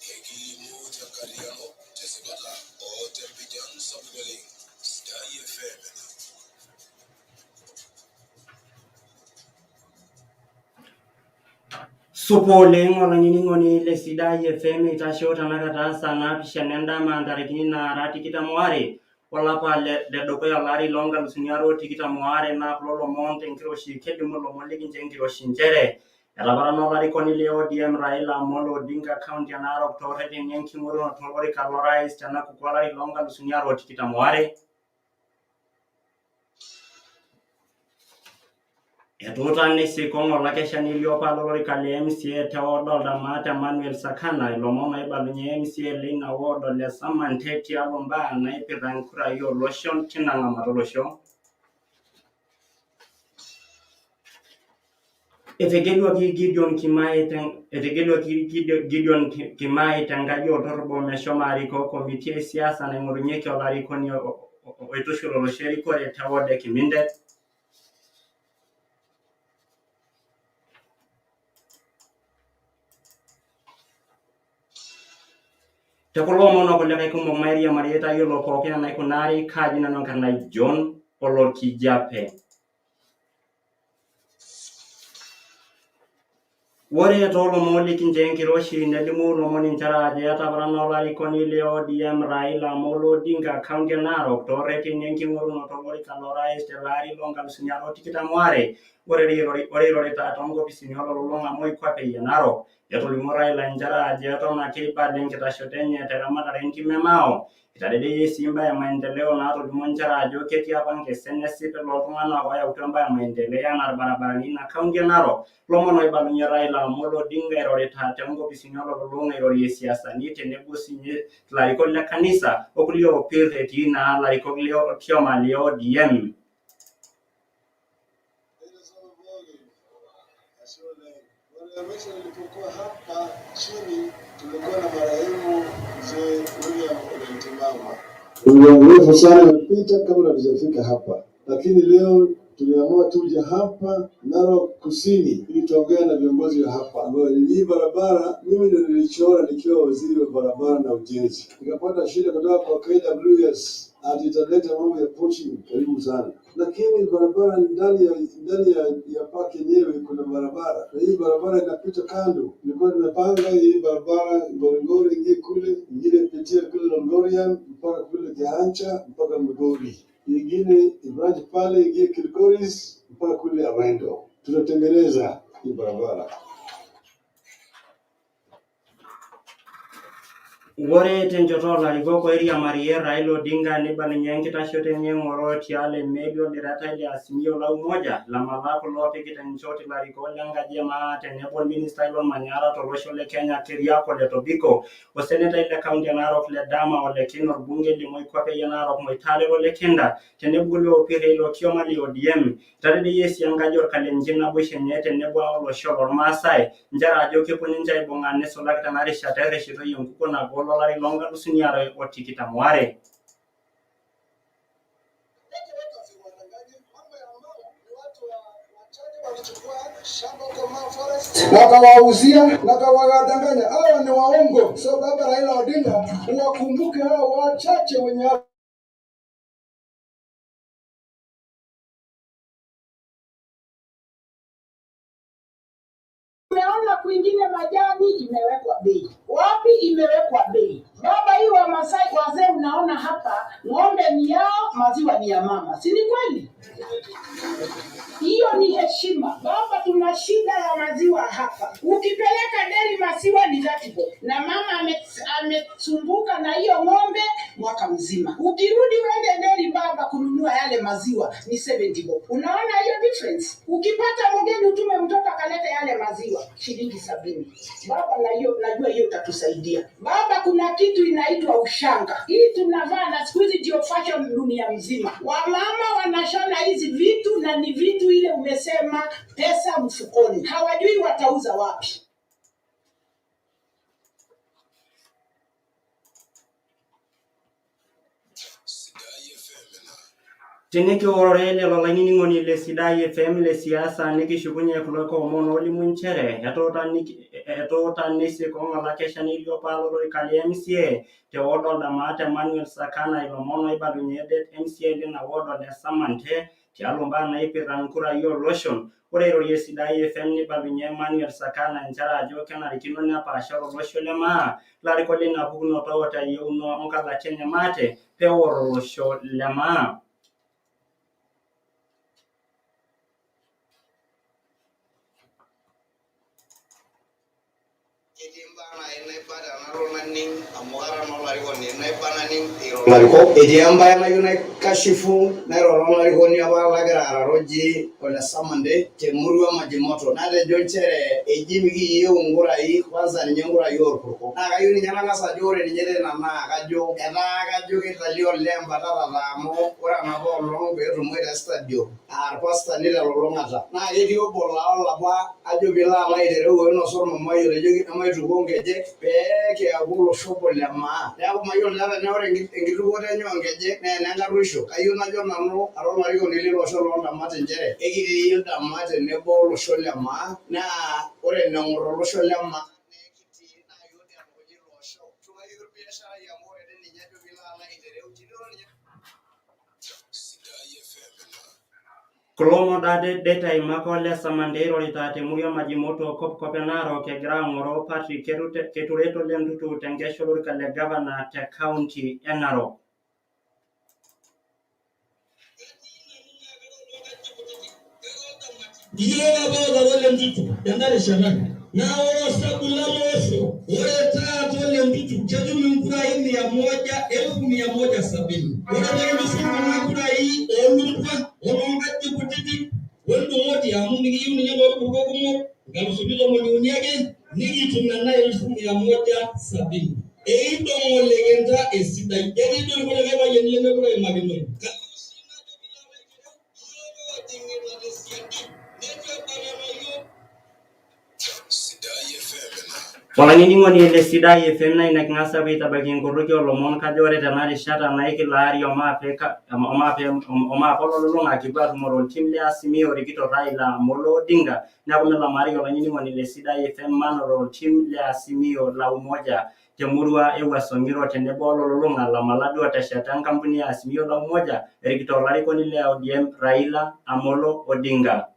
Ekilimu tenkarriyiano tesipata o tempijan sapuk oleng. Sidai FM. Supa oleng olainining'oni le Sidai FM eitasho tenakata saa naapishana endama ntarikini naara 22 olapa ledukuya olari loo nkalusuni are o tikitam oare. Naa kulo lomon tenkiroshi kelimu lomon likincho enkiroshi nchere etaparana olarikoni le ODM Raila Amolo Odinga kaunti e Narok toorreteni enking'orunoto olorika lorais tenakuku olari loo nkalusuni are o tikitam oare. Etuuta neisikong olakeshani liopa lolorika le MCA te ward oldamaat Emmanuel Sakana ilomon oibalunye MCA leina ward Ole Samante tialo mbaa naipirta nkurai ooloshon tina ng'amata olosho. Etegeluaki Gideon Kimai te etegeluaki Gideon Kimai tenkaji oltorrobo meshomo arikoo komiti e siasa naing'orunyeki olarikoni oitushul olosho erikore te ward e Kimindet. Te kulo omon okulikae kumok mairiamari tayiolo pookin enaikunari kaaji nanu enkarna ai John Olokijape. Ore toolomon likinchoo enkiroshi nelimu lomon inchere ajo etaparana olarikoni le ODM Raila Amolo Odinga kaunti e Narok toorreteni enking'orunoto olorika lorais tele ari loo nkalusuni are o tikitam oare. Ore eirorita toonkopisini ololulung'a moikuape e Narok, etolimuo Raila inchere ajo eton ake eibala enkitashoto enye teramatare entim e Mao. Eitadedeyie sii imbaa e maendeleo naatolimuo nchere ajo ketii apa nkesen esipil ooltung'anak ooyautua imbaa e maendeleo anaa irbarabarani ina kaunti e Narok. Lomon oibalunye Raila Amolo Odinga eirorita toonkopisini ololulung'a eirorie siasani tenebo sinye ilarikok le kanisa okulie opir etii naa larikok le kioma le ODM. Mara ya mwisho nilipokuwa hapa chini tulikuwa na marehemu mzee William Ole Ntimama. Muda mrefu sana imepita kabla hatujafika hapa, lakini leo tuliamua tuje hapa Narok Kusini ili tuongee na viongozi wa hapa, ambayo hii barabara mimi ndio nilichora nikiwa waziri wa barabara na ujenzi. Nikapata shida kutoka kwa KWS ati italeta mambo ya poaching karibu sana, lakini barabara ndani ya park yenyewe kuna barabara, na hii barabara inapita kando. Nilikuwa nimepanga hii barabara Ngorongoro ingie kule, ingine ipitie kule Lolgorian mpaka kule Kehancha mpaka Migori, ingine ibranch pale ingie Kilgoris mpaka kule Awendo. Tutatengeneza hii barabara. Ore tenchoto oolarikok oiriamarie Raila Odinga neibalunye enkitashoto enye eng'oro tialo emeli olderetai le Azimio la Umoja lamalak loopikita enchot ilarikok lenkaji e maa tenebo olministai lolmanyara tolosho le Kenya Keriako Ole Tobiko osenetai le kaunti e Narok Ledama Ole Kina orbungei le moikuape e Narok Moitale Ole Kenta tenebo kulie opir eilo kioma le ODM. Eitadedeyie sii enkaji olkalenjin naboisho enye tenebo olosho lolmaasai nchere ajo kepuo ninche aibung'a neisulaki tena rishata erreshitoi enkukuo nagol olari loo nkalusuni are o tikitam oare. Wakawauzia na wakawadanganya. Hawa ni waongo. So baba Raila Odinga, uwakumbuke hao wachache wenye Tumeona kwingine majani imewekwa bei, wapi imewekwa bei? Baba, hii Wamasai wazee, unaona hapa ng'ombe ni yao, maziwa ni ya mama, si ni kweli? Hiyo ni heshima. Baba, tuna shida ya maziwa hapa. Ukipeleka deri maziwa ni 30 bob, na mama amesumbuka na hiyo ng'ombe mwaka mzima. Ukirudi uende deri baba kununua yale maziwa ni 70 bob. Unaona hiyo difference? Ukipata mgeni utume mtoto akalete yale maziwa shilingi 70. Baba, na hiyo najua hiyo utatusaidia. Baba, kuna kitu inaitwa ushanga. Hii tunavaa na siku hizi ndio fashion dunia mzima. Wamama wanashona hizi vitu na ni vitu ile umesema pesa mfukoni, hawajui watauza wapi. Sidai FM. Tenikiworore lelo lainining'oni le Sidai FM le siasa nikishukunye kulo omon olimu nchere etuuta neisik olakeshani liopa lolorika le MCA te ward oldamaat Emmanuel Sakana ilomon oibalunye det MCA lina ward ole Samante tialo mbaa naipirta nkurai ooloshon. Ore airorie Sidai FM neibalunye Emmanuel Sakana nchere ajo kenarikino nepaashar olosho le maa ilarikok leina pukunoto oota eyieuno onkalati enye maate peewor olosho le maa. Ketii imbaa nai naiba tenalo naning amu kara naa olarikoni naiba naning iro ilarikok. Etii embae nayieu naikashifu nairoro olarikoni apa lagira aarare oji Ole Samande temurua Majimoto natejo nchere eji mikiyieu inkurai kwanza ninye inkurai oorpurko. Naa kayieu ninye nang'as ajo ore ninye teina naa kajo etaa kajo keitalii olee embatata amu ore enapa olong peetumoi te stadium aa irpastani telulung'ata. Naa ketii obo laa olapa ajo piilo alo aitereu oinosa ormumai otejoki emaitukuo nkejek pee kiaku olosho obo le maa. Neeku mayiolo taa tenaa ore enkitukuoto enye oo nkejek naa enenkarruisho. Kayieu najo nanu ara olarikoni leilo osho loo ldamat inchere ekitii ildamat tenebo olosho le maa naa ore eneng'or olosho le maa naa ekitii naa iyiook dii etukuja ilo osho. Tung'aiki olbiasharai amu ore dii ninye ajo piilo alo aitereu teniro ninye. Kulo omon det eimaka Ole Samande eirorita temurua Majimoto kopkop e Narok egira ang'oro Patrick Keturet Ole Ntutu tenkesha olorika le gavana te kaunti e Narok. Iyiok apa ootara Ole Ntutu tenda rishata. Naa ore osabu lele osho, ore taata Ole Ntutu ketum inkurai mia moja, elfu mia moja sabini. Ore pee kintushul kuna kurai oolurkwa onoonkajijik kutitik wendung'oti amu mikiyieu ninye loorpurko kumok, 330,000 ake, nikitum nena elfu mia moja sabini. Eidong'o Lekenta esidai. Ketii doi irkulikae payiani lemekure eimakinoi. Kayieu sii najo piilo alo aitereu, iyiok oojing'ita tesiadi neitu ebatata iyiok. Olainining'oni le Sidai FM naa ina king'as apuo aitabaiki inkorroki oolomon kajo ore tena rishata naa ikil aari omaape omaape omaape ololulung'a kipuo aatumore oltim le Azimio orikito Raila Amolo Odinga neeku milamari olainining'oni le Sidai FM manoto oltim le Azimio la Umoja temurua e Wuaso Ng'iro tenebo ololulung'a Lamaladu otesheta enkampuni e Azimio la Umoja erikito olarikoni le ODM Raila Amolo Odinga.